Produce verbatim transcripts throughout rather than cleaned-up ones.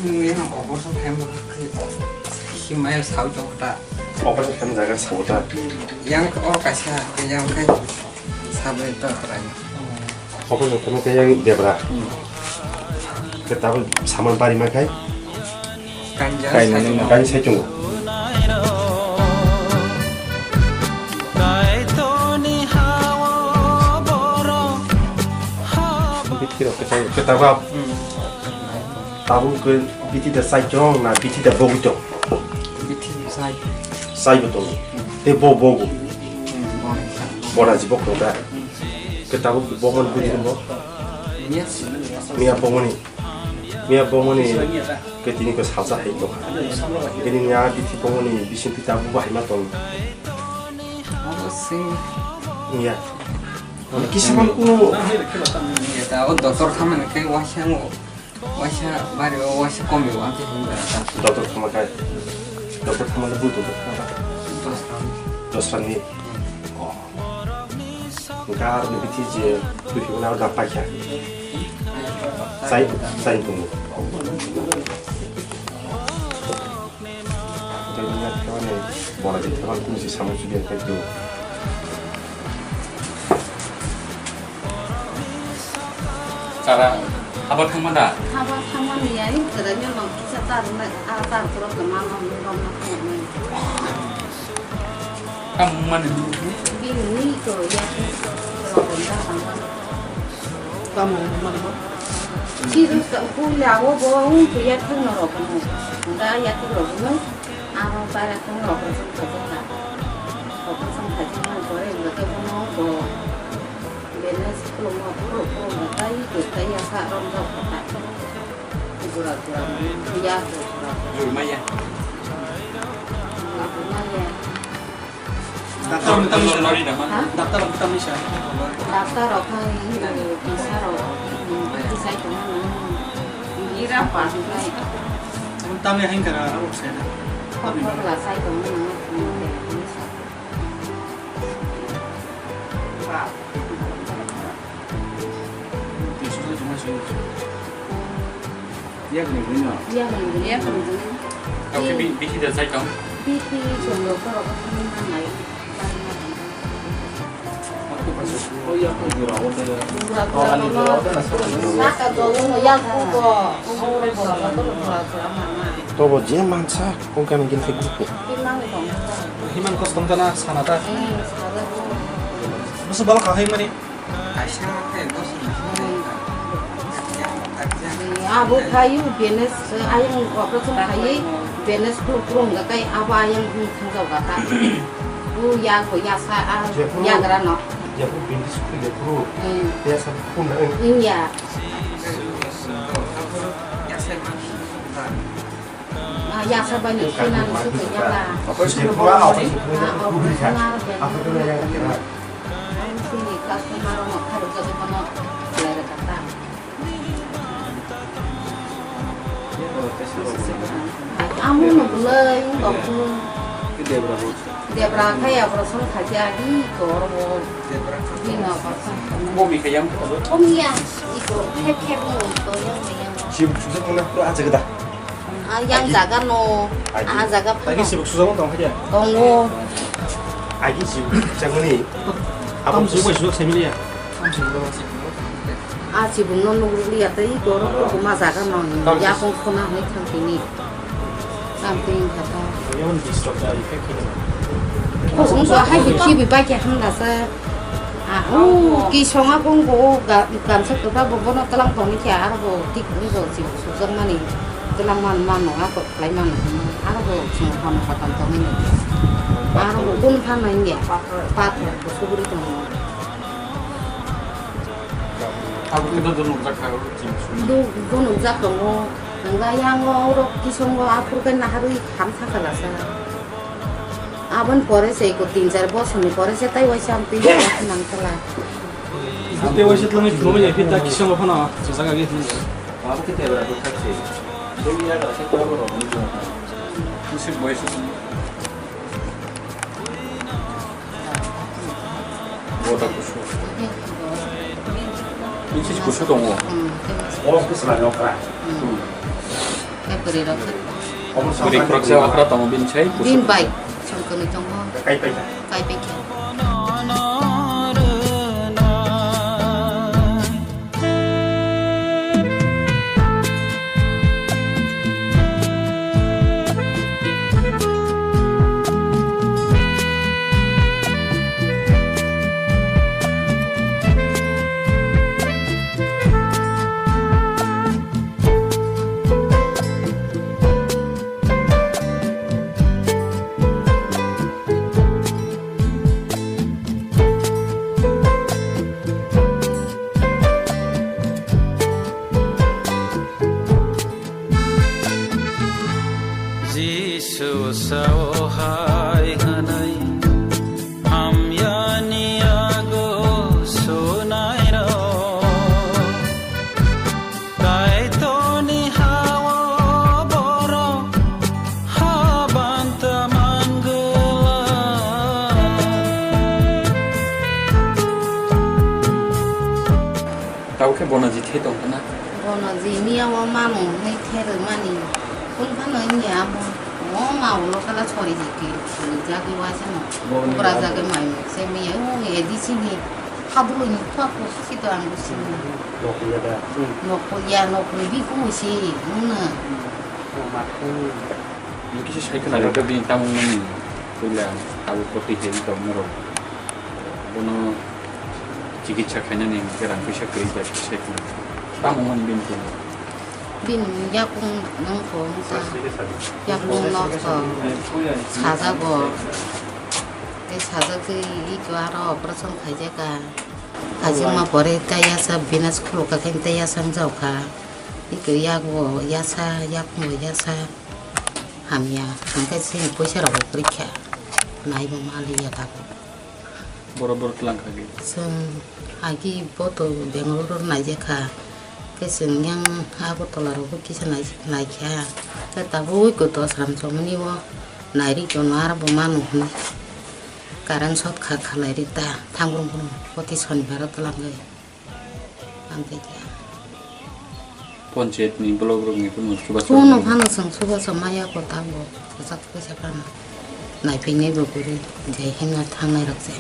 Yang operation khaima khe himaya sao chong ta. Operation khaima jaga sao ta. Yang o kaisa yang khe sabai ta rai. Operation khaima khe yang debra. Khe tabuk saman bari ma khai. Kanja Kainani sai na. Kain sai chungo. Bithi rok khe sai khe tabuk. Tabuk khe bithi da sai chong na bithi da bogwi chong. Bithi sai. Sai bo tongo. Te bo bogo. Bona jibok tong da. Khe tabuk bo mon bujin bo. Miya bongoni. Miya bongoni. Khe tini khe salsa hai tong. Tini miya bithi bongoni bising pita bu bahai ma tong. Sing. Iya. Kisa man kuno. Ya ta o doctor khamani khe waisa ngo. Waisa bari o waisa komi wa khe hin da ta. Doctor khama kai. Doctor khama le bu doctor khama. Dos ram. Dos ram ni. Oh. Gar ni bithi je tu hi na da pa kya. Sai sai tu. Jadi ya kau ni bola di teman kunci sama juga itu. Chara, haba thangma da? Haba thangma ni ya, ini kerana no kisa tar na, ah, tar terus ke mama mama mama. Kamu mana ni? Bini ni to ya, rokon da thangma. Kamu mana? Sirus ka pun ya wo bo, un tu ya thang no rokon. Da ya thang rokon. Aro para thang rokon thang thang. Rokon thang thang pore, bo to bo. Bene siklo mo puro puro mo tai to tai ya sa rom jok kata. Gura gura mo ya to gura. Jurmaya. Gura gura ya. Doctor mo tamo sa. Ha? Doctor mo tamo sa. Doctor rok hai ni kisa rok. Kisai ko mo. Ira pa ni. Mo tamo hai kara ro sa. Ko ko la sai ko mo. Ba. Yakni hwnwi no? Yakni hwnwi. Yakni hwnwi. Tawkhe bi-, bisi da sai tong? Bisi chwng rok borok wngwi manai. Saka jolo no yak kubo. Tobo je mansa, kung kami gini fik buku. Himan kos tong tana sana ta. Eh, sana ta. Busu balok kahai mani. Kaisa khe dos ni. Abo khayu benes, ayang operation khayi benes kru kru wngkha kai abo ayang wng thangjago ta. Bu ya ko ya sa a ya gra no. Ya bu benes kru ya kru. Hmm. Ya sa kru na. Hmm, ya. Ah, yasa bani khe nang sukha yala. Operation khe bua, operation khe bua. Ang sini customer rok kharok jagwi bono khlai rwkha ta. Amo no bwlai wng tong khe. Debra khai operation khaikhe agi khe oro bo. Bini operation khainai. Bomi khe yang. Bomi ya. Iko khep khep no to yang yang. Sim sujak mana pura aja kita. Ah, yang jaga no. Ah, jaga phano. Tagi sibuk sujak tong khaja. Tongo. Agi sibuk sujak mani. Tam sujak sujak semili ya. Tam sujak sujak. Ah, chibung no nugri ya tei goro ko ma jaga no. Tam yapung khona hoi thang tini. Tam tin kha ta. Yawan disturb da effect kini. Ko sung so hai bi ki bi bai ke ham da sa. Ah, oh, ki song a kong ko ga kam sa ko ba bo bono talang tong ni kya aro bo tik ni bo si sujak mani. Talang man man no a ko plai man. Aro bo sung hon kha tam tong ni. Aro bo kun pha nai ya. Pathor ko suguri tong. Abo khe dodo nukjak kha, o chini suri. Do, do nukjak tongo. Hwnba yang o rok kisongo aphuru khe naharwi kham thaka lasa. Aboni pore se eko tin char bosor ni pore se tai waisa amtwi nang khala. Tei waisa tlangwi phunukma ya, phi ta kisongo phano chajak age hwnwi. Abo khe tebra bwkhak se. Tei ya da khe tebra rok ni. Bwswk bai se. Bo ta kusu. Ini sih kusu tongo. Hmm. Oh, kusu lah nyokra. Hmm. Bwrwi rok khe. Bwrwi khoroksa okra tongo bini sai. Bini bai songkwnwi tongo. Kai pai kha. Kai pai kha. Jisu sao hai hwnwi hamyani yago sunairok. Kaitorni ha-o borok haban ta man glak. Tabuk khe bono jithai tong khna? Bono jini abo mano hwnwi therwkmani. Kung phano wngya abo. O ma ulo kala sori jagwi, sori jagwi waisa no. Bo ni Kopra abo. Jagwi mai muk se miya, o A D C ni. Habuluni thua ko sito ang sini. Nokliya da. Nokliya, nokli bi ko si, muna. Nokli. Nokli. Kisa sai khna rwkha bini tamung mani puila abo kotwi khe tong norok. Bono chikitsa khainani hwnkhe rang puisa kwrwi bai kisa sai khna. Tamung mani bini puila. Bini yakung nung ko wngkha. Yakung nok ko sajago. Tei sajagwi iko aro operation khaijaka. Kajima pore tei yasa binas khulukha khe tei yasa wngjaokha. Iko yago yasa, yakungo yasa hamya. Hwnkhe chini puisa rok bo kwrwikha. Naibo maliya tabuk. Borok borok twlang kha khe? Chwng agi boto Bengaluru naijak kha. Khe chwng yang Agartala rogo kisa nai-, naikha. Khe tabuk iko dos ram chomani o nairwi tono aro bo manu hwnwi. Current short kha khalai ri ta thangrung phano poti sonibaro twlangwi. Amtwi khe. Panchayat ni block rok ni kunu chubachu Kuno maya. Phano chwng chubachu maya ko tabuk kwchak puisa phano. Naiphinai bo kwrwi je himna thangnai rok se.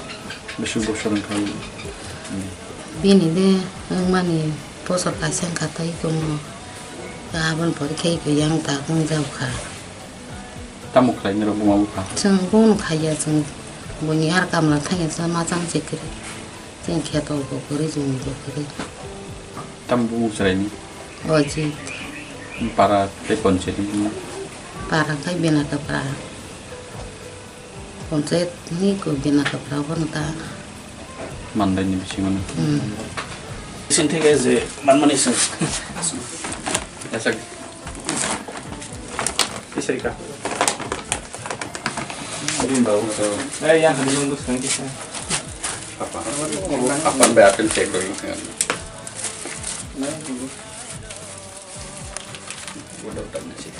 Bwswk bosor wngkha? Bini de wngmani bosor kaisa wngkha tei tongo. Aboni pore khe yang tak wngjaokha. Tamo khlainai rok buma bupha? Chwng bono khaiya, chwng buini ar kamla thangya chwng ma chang se kwrwi. Chini kheto bo kwrwi, jumi bo kwrwi. Tamo bumung chwraini? Ojit. Para tei panchayat ni bumung? Para khai Bena Kapra. Panchayat ni ko Bena Kapra bono ta. Mandai ni bisingo no? Hmm. Sing thik je manmani sing. Asa. Kisai ka. Rin ba uso. Eh, yang hadi nung bus kan kisai. Apa? Apa be atel cek doi. Udah udah nasi.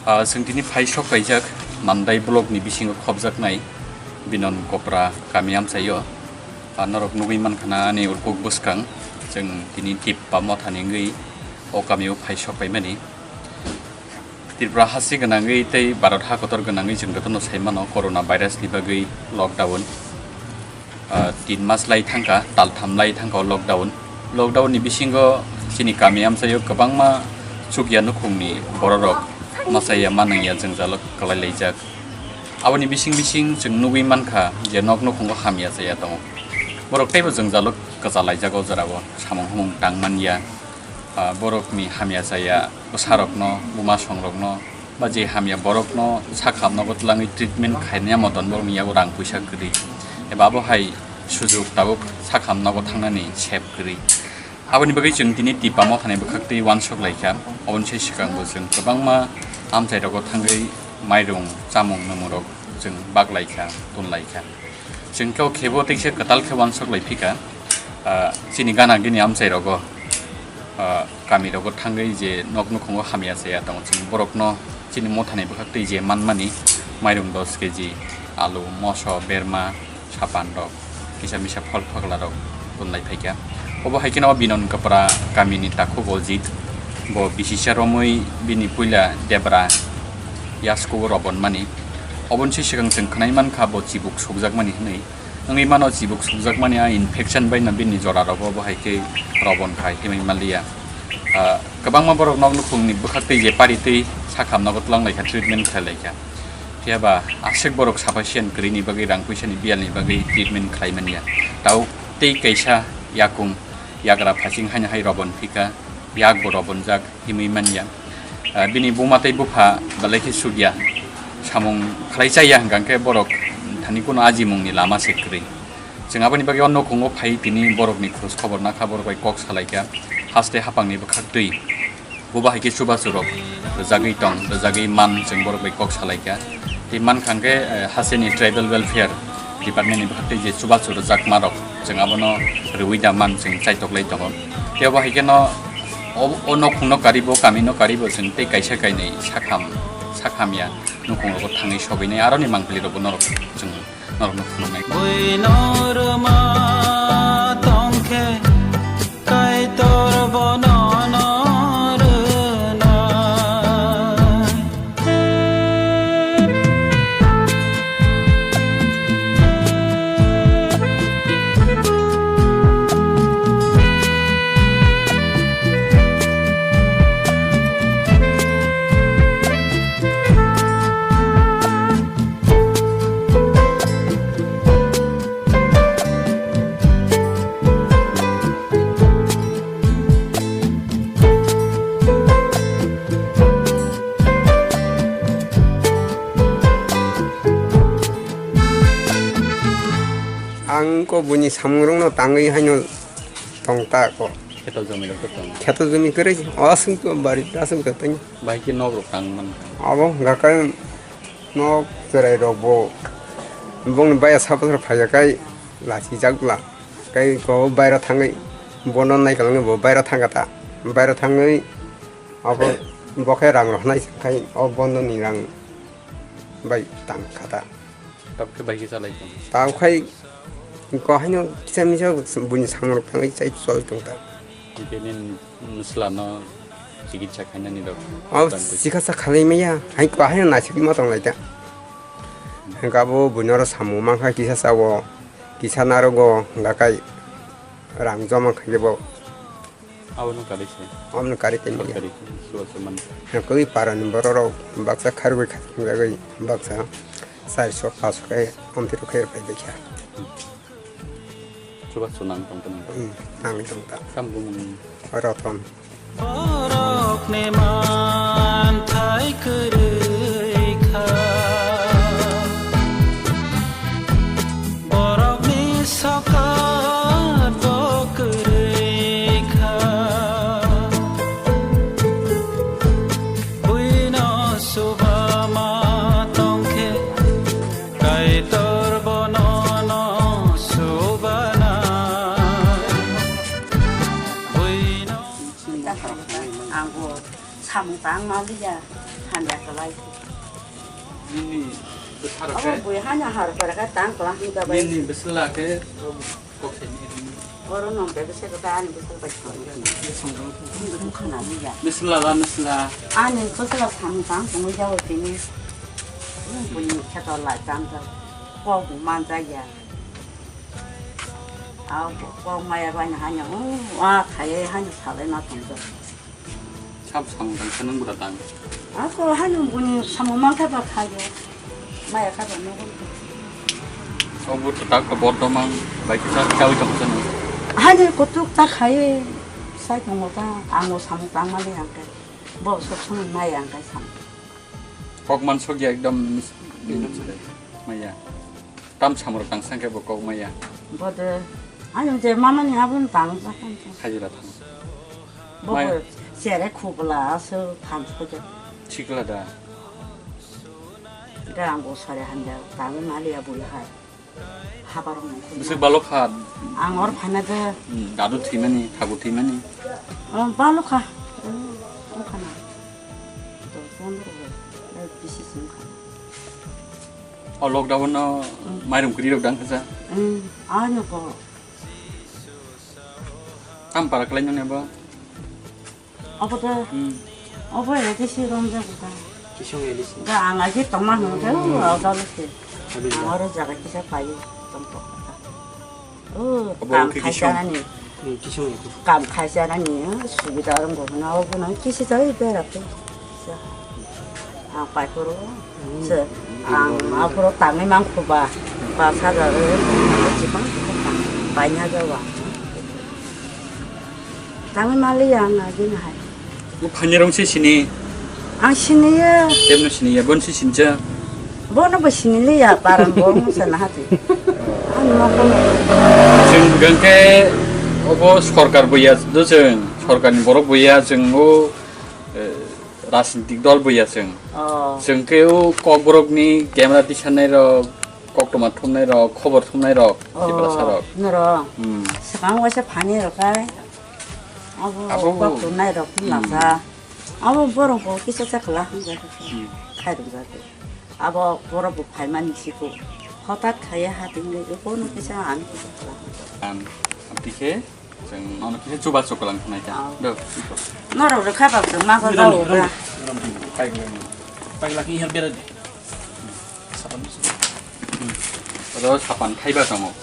Ah, chwng tini phai sok paijak Mandai block ni bisingo khopjaknai Binon Kopra kami amchaio. Ah, norok nugwi mankha na ani urkuk bwskang chwng tini Tippa Mothani wngwi o kamio phai sok paimani. Tripura hasi gwnangwi tei Bharat ha kotor gwnangwi chwng jotono sai mano corona virus ni bagwi lockdown. Ah, tin mas lai thangkha, tal tham lai thangkha o lockdown. Lockdown ni bisingo chini kami amchaio kwbangma chukya nukhungni bororok machaya manwngya jwngjalo kwlai laijak. Aboni bising bising chwng nugwi mankha je nok nukhungo hamya chaya tongo. Borok teibo jwngjalo kwcha laijak o jorao, samung humung tang manya. Ah, borokni hamya chaya bwsarokno, buma songrokno, ba je hamya borokno sak hamnogo twlangwi treatment khainai moton borokni yago rang puisa kwrwi. Eba abo hai sujuk tabuk sak hamnogo thangnani sep kwrwi. Aboni bagwi chwng tini Tippa Mothani bwkhaktwi uansuk laikha. Oboni sai swkangbo chwng kwbangma amchairogo thangwi mairung chamung nwmwngrok chwng bak laikha, tun laikha. Chwng khe o khebo teisa kwtal khe uansuk lai phika, ah, chini gana gini amchai rogo, ah, kami rogo thangwi je nok nukhungo hamya chaya tongo, chwng borokno chini mothani bwkhaktwi je manmani mairung dos keji, alu, moso, berma, sapan rok, kisa misa phol phakla rok, Tonlai phaikha. Obo hai kheno Binon Kapra kamini takhuk Ojit. Bo bisisa romwi bini puila debra yaskugo robon mani. Oboni se swkang chwng khwnai mankha bo chibuk sukjakmani hwnwi. Wngwi mano chibuk sukjakmani a infection baino bini jorarogo bo hai khe robon khai himwi manliya. Ah, kwbangma borok nok nukhungni bwkhaktwi je paritwi sakham nogo twlanglaikha, treatment khlailaikha. Phiya ba aswk borok saphai siyan kwrwini bagwi, rang puisani biyalni bagwi treatment khlai manya. Tau tei kaisa yakung yagra phasing haino hai robon phika, yak bo robonjak himwi manya. Ah, bini buma tei bupha belai khe sugya, samung khlai chaya hwnkha khe borok thani kuno ajimungni lama se kwrwi. Chwng aboni bagwi o nukhungo phai tini borokni khorus khobor nakha, borok bai kok salaikha, haste haphangni bwkhaktwi. Buba hai khe chubachu rok rwjagwi tong, rwjagwi man chwng borok bai kok salaikha. Tei mankha hwnkhe, eh, hasteni Tribal Welfare Department ni bwkhaktwi je chubachu rwjakma rok chwng abono rwui da man chwng chaitoklai tongo. Tei obo hai kheno o, o nukhungno karibo, kamino karibo chwng tei kaisa kainwi sakham, sakhamya nukhungrogo thangwi sogwinai aroni mangpili rokbo norok chwng norokno phunuknai. Buino rwma tongkhe Kaitor bono no rwnai. Ang ko buini samungrokno tangwi haino tong ta ko. Kheto jomiro khe tong. Kheto jomi kwrwi, o aswk to bari, aswk to tong. Bahai khe nok rok tang man. Abo gakai nok cherai rok bo bongni baya sabo sar phaiya kai lachi jak bla. Kai ko baira thangwi bono nai kalangwi bo baira thangkha ta. Baira thangwi abo bo khe rang rok nai khai o bono ni rang bai tang kha ta. Tabuk khe bai khe chalai tong. Tao khai ko haino kisa misa buini samung rok tangwi chai chol tong ta. Bini nwsla no chikitsa khainani rok. O tang bui. Chikitsa khalai maya, hai ko haino naisik ma tong lai ta. Hingka bo buino ro samung mankha kisa sao, kisa narogo hingka kai rang joma khaikhe bo. Abono kari se. Abono kari tei maya. Kari suwa se man. Hingka wi para ni borok rok baksa kharwi kharwi baksa. Charso paso khe amtwi rok khe rwphai baikha. Chuba chunang tong tong. Hmm, nang tong ta. Kam bumung. Roton. Borokni manthai kwrwi kha. Borokni sokat bo kwrwi kha. Buino suba ma tongkhe. Kaitor bono no subana. Buino. Ang bo samung tang ma liya, hamya kwlai. Nini bwsarok khe? Abo bui hanya har kwrwkha tang kwlai hwnka bai. Nini bwsla khe kok se ni. Oro nong bebese kota ani bwsla bai thang. Bwsla khana liya. Bwsla la bwsla. Ani bwsla samung tang tongwi jago tini. Bui kheto lai tang ta. Kok manjak ya. Aw kok maya bai hanya. Wa khaye hanya salai ma tong ta. Sab samung tang sanang bura tang. Ako hanu buni samung mangkha ba khayo. Maya kha ba no. O but tak ko bor domang bai kisa chawi tong sanu. Hanu kutuk ta khaye. Sai tong ta ango samung tang mali angke. Bo sok samung maya angke sam. Kok man sok ya ekdom mis-, maya. Tam samrok tang sangke bo kok maya. Bode, ayung je mama ni abun tang jakon. Hajira thang. Bo Mai- bo sere khubla asu thang soja. Sikla da. Ga ang bo sare hanja tang mali abu hai. Habar mo. Bisi balok ha. Ang or phana de. Hmm, dadu thimani, thagu thimani. Oh, balok ha. Hmm, ongkhana. To phone ro. Bisi singkha. O lockdown no mairum kri rok dang kha. Hmm, ano ko. Tam para khlai nang abo? Obo to, Hmm. Obo A D C romjak ta. Kisong A D C. Da ang aji tongma hwn khe, Hmm. O, o, da lese. Habis Ang da. Oro jaga kisa pai tong kok ta. O, Obo kam khe kisa. Khaisa ani. Hmm, kisong A D C. Kam khaisa ani, subida rong go na, obo nang kisi jai bera ko. Ang paiporo, se, ang aphuru tangwi mankhuba, bus hajar, jibang paina jawa. Tangwi maliya ang agini hai. O phainirong se sini? Ang siniya. Kemno siniya? Bon se sincha? Bono bo siniliya, paran bo mungsa nahati. Ang nokono. Chwng hwnkhe obo sorkar buya do chwng, sorkarni borok buya chwng o, eh, Rajnitik dol buya chwng. Oh. Chwng khe o kokborokni camera tisanai rok, koktwma thumnai rok, khobor thumnai rok, Oh, Tiprasa rok. Norok. Hmm. Swkang waisa phani rok kai. Abo Abo kok thumnai rok Hmm. thumlasa. Abo borok bo kisa chakla hamjak. Hmm. Khairok jak. Abo borok bo phaimani siko. Hotat khaiya hating le kono kisa ani kisa khala. An, abdi khe Chwng nono kisa chuba chuklang khnai kha. Aw. Do, iko. Norok rwkha ba chwng ma Rom, rom, ba. Rom, rom. Paigla, paigla ki her bera de. Sapan. Oro sapan thaiba tongo.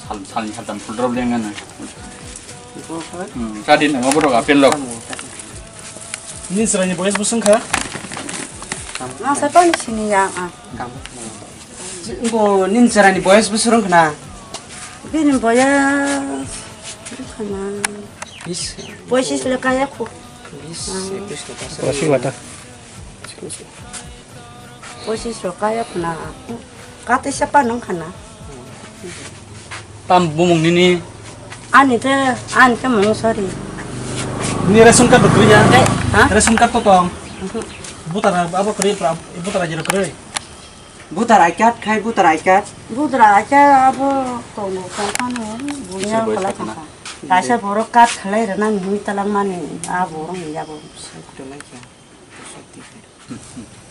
Sal, salni saltam full drop lengana. Iko kha. Hmm, chadi nang obo rok apel lok. Nini chwraini boyes bo swngkha? Ma sapan sini ya, ah. Ngo nini chwraini boyes bo swrwng khna? Bini boyes khna. Bis. Poisis le kaya khu. Bis, ekwis to pasal. Poisis wata. Poisis ro kaya khna. Kate sapa nung khna. Tam bumung nini? Ani te, ani te mung sorry. Ni ration card bo kwrwi ya? Eh, ha? Ration card to tong. Mhm. Butara abo kwrwi pra, butara jero kwrwi. Voter I card khai, voter I card. Voter I card abo tongo, tongphano, bunya Kisa boy khalai sakna. Thangkha. Kaisa borok card khalai rwna hinwi talangmani, a borok ni yago. Sakto lai kha.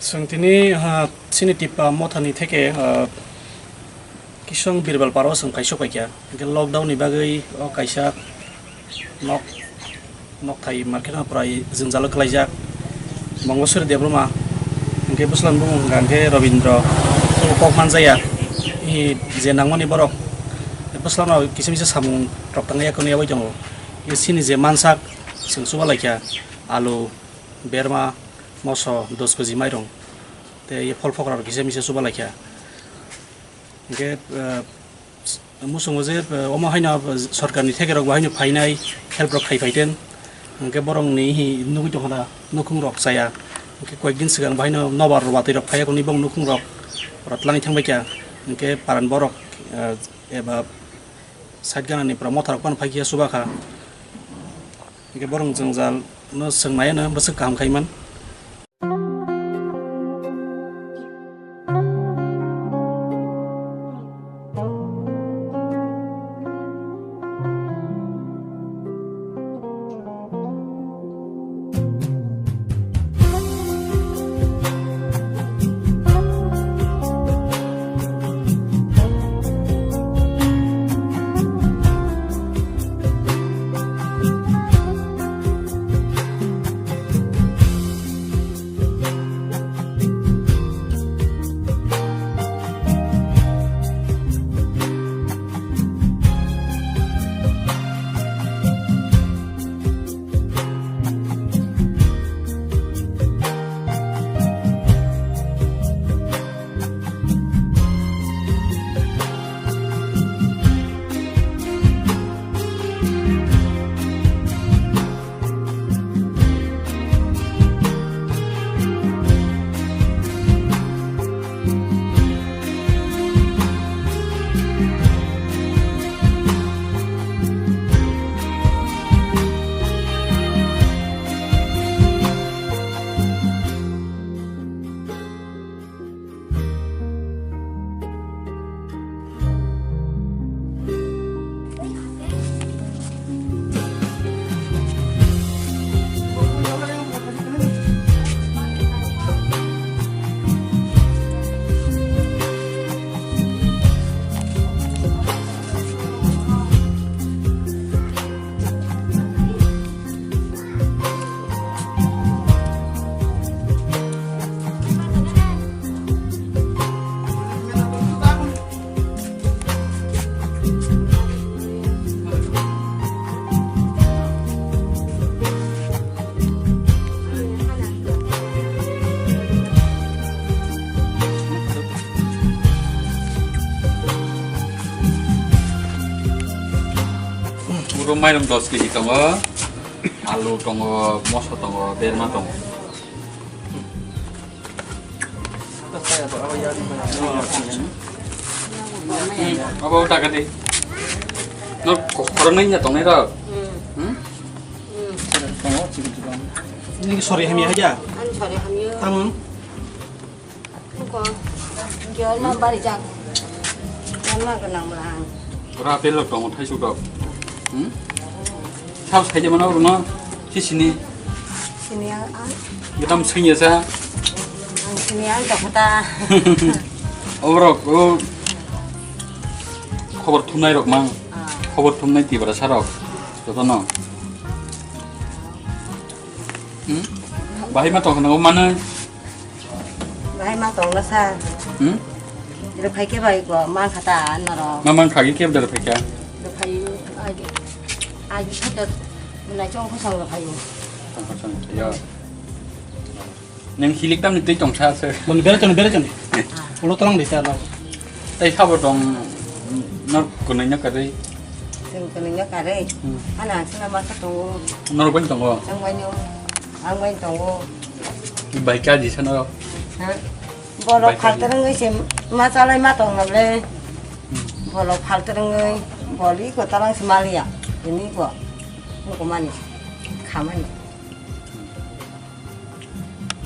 Chwng tini, ha, chini Tipra Mothani theke, ha, Kisong Birbal Paro chwng kaisok paikha. Hwnkhe lockdown ni bagwi o kaisa nok, nokthai market no prai jwngjalo kwlaijak. Bongoswari Debbarma, hwnkhe bwswlani bumung hwnkha hwnkhe Robindra, o kok manjaya. I je nangmani borok bwswlano kisa misa samung rok tangya kwnwi yabwi tongo. I chini je mansak chwng chuba laikha, alu, berma, moso, dos keji mairung, tei phol phokra rok kisa misa chuba laikha. Hwnkhe, eh, muchungo je, eh, omo haino, eh, sorkarni thekerok bo haino phainai, help rok khai phaiten. Hwnkhe borokni hi nugui tongkha na, nukhung rok chaya. Hwnkhe koyekdin swkang bo haino nobar watwi rok phaiya kwnwi bong nukhung rok oro twlangwi thangbaikha. Hwnkhe paran borok, eh, eba side ganani pura motha rok phano phaikhe chuba kha. Hwnkhe borok jwngjal no swng nai no bwswk kaham khai man. Mairum dos kg tongo, alu tongo, moso tongo, berma tongo. Hmm, abo taka di. No, ko-, korang nai ya tongnai rok. Hmm? Ini sorry, hamya aja. Ang sorry, hamya. Tamam. Ko, kiyo no bari jak. Yang na kenang berang. Ora apel rok tongo, thaisuk rok. Hmm? Sab saija mana rok no, si sini. Sini ang, ang. Betam sing ya sa. Ang sini ang tak kata. Oborok, o khobor thumnai rok mang. Ah. Khobor thumnai Tiprasa rok. Joto no. Hmm? Bahai ma tong khna o mano. Bahai ma tong na sa. Hmm? Rwphai khe bai ko man khata norok. Ma man khagi khe da rwphai kha. Rwphai agi, agi khata munai chong khosong rwphai o. Chong khosong, ya. Neng hilik tam ni twi tong sa se. Bon bere chon, bere chon. Ulo tolong de sa lo. Tai sabo tong nor kunai na kare. Sing kunai na kare. Hmm. Ana sina ma ka tongo. Nor bai tongo. Ang bai no. Ang bai tongo. Bai ka ji sana. Ha? Bolo Bai ka ji. Phaltrengwi se ma chalai ma tong na le. Hmm. Bolo phaltrengwi boli ko talang se malia. Ini ko. Ko mani. Khamani.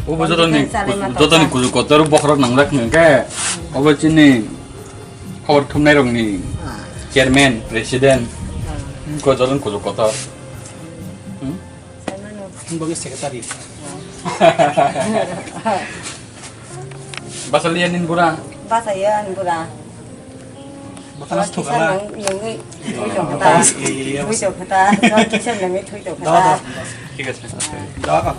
Obo jotoni, jotoni kuju kotor bokhorok nangjak hwnkhe, obo chini khobor thumnai rokni chairman, president, ko jotoni kuju kotor. Hmm? Bagi secretary. Basa liya nin bura. Basa ya nin bura. Botana thukala. Nungwi, nungwi tong kha ta. Botana thukala. Nungwi tong kha ta. Kisa nungwi thui tong kha ta. Thik ase. Dawa ka.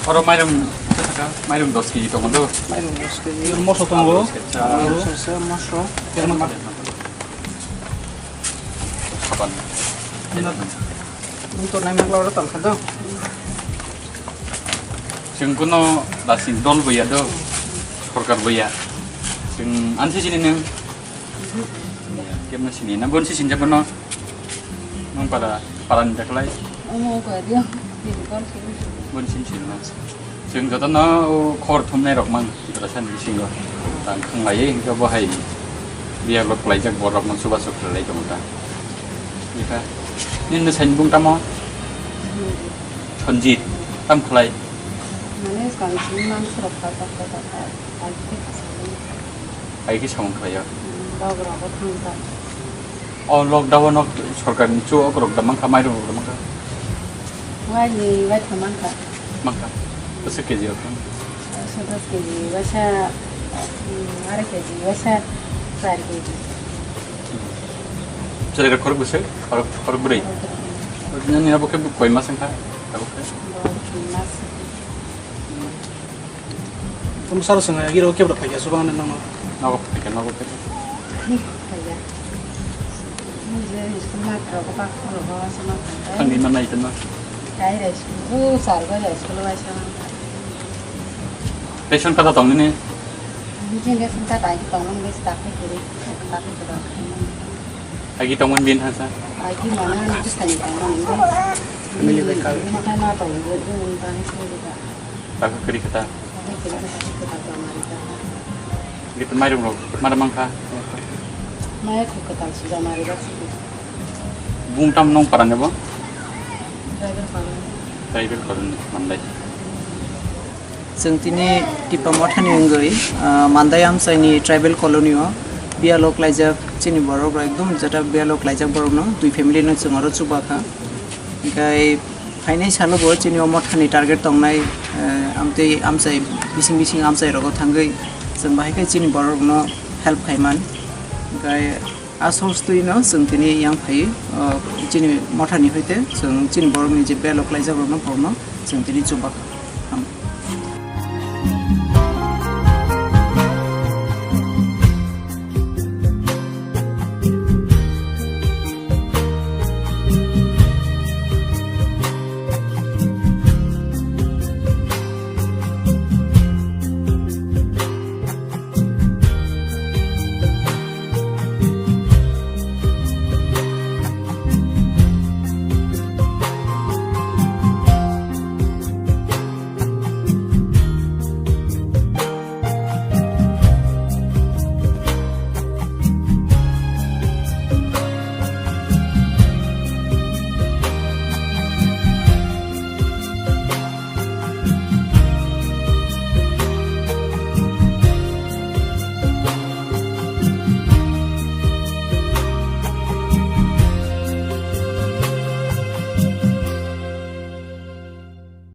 Oro mairum, mairum dos kg tongo do. Mairum dos kg. Moso tongo. Alu. Moso se, moso. Saban. Nung to nai makla oro tong kha do. Chwng kuno lasing dol boya do, sorkar boya. Chwng ansi sini nung. Kemna sini na, bonsi sinjak bono. Nung para, para ni daklai. Omo ko dia, dia kor sini. Bonsi sini na. Chwng jotono o khor thumnai rok mang, Tiprasa ni bisingo. Tang khanglai, hingke bo hai. Biya lok laijak borok mang suba suk lai tong ta. Ika. Nin na sain bung tamo? Sanjit. Tam khlai. Mane sain sini mang surok ta ta ta ta ta. Ai khe samung khlaio. Logrogo thangkha. O lockdown o sorkarni chu okrok da mankha, mairum rok da mankha. Waini waitham mankha. Mankha. Bwswk K G rok thang? Ekso dos K G waisa, mm, arai K G waisa, char K G. Chwrai rok khorok bwswk? Khorok, khorok bwrwi. Nini abo khe koi mas wngkha? Abo khe? Bo mas. Tamo saro swngo, agi rok kebra phaikha, subang nang no. Nogo phaikha, nogo phaikha. Phaikha. Ni je school master ko pak ko ho sama phaikha. Thangni ma nai tama. Kai rai school, bu sar bai rai school bai sama. Ration kada tong ni? Ni je ration kada ai tong ni, tak ni kiri, tak ni kiri. Agi tongmani bini thangsa? Agi mana ni bwskango tongmani. Family bai kal. Mata na tong ni, ni tang ni. Takha kwrwi khe ta. Takha kwrwi khe ta, khe ta tong mani ta. Gitu mairum rok, mara mankha. Maya khu kwtal suja mari rok. Bung tam nong para nebo? Driver para. Driver para mandai. Chwng tini Tipra Mothani wngwi, ah, Mandai Amchaini tribal colony o biyalo klaijak chini borok rok ekdom jata biyalo klaijak borok no twi family no chwng oro chubakha. Hinkhe phainai salo bo chini o mothani target tongnai, eh, amtwi amchai bising bising amchai rogo thangwi chwng bahai khe chini borok rok no help khaiman. Hinkhe a source twi no chwng tini yang phai, o chini mothani hoite chwng chini borok ni je biyalo klaijak rok no borok no chwng tini chubakha.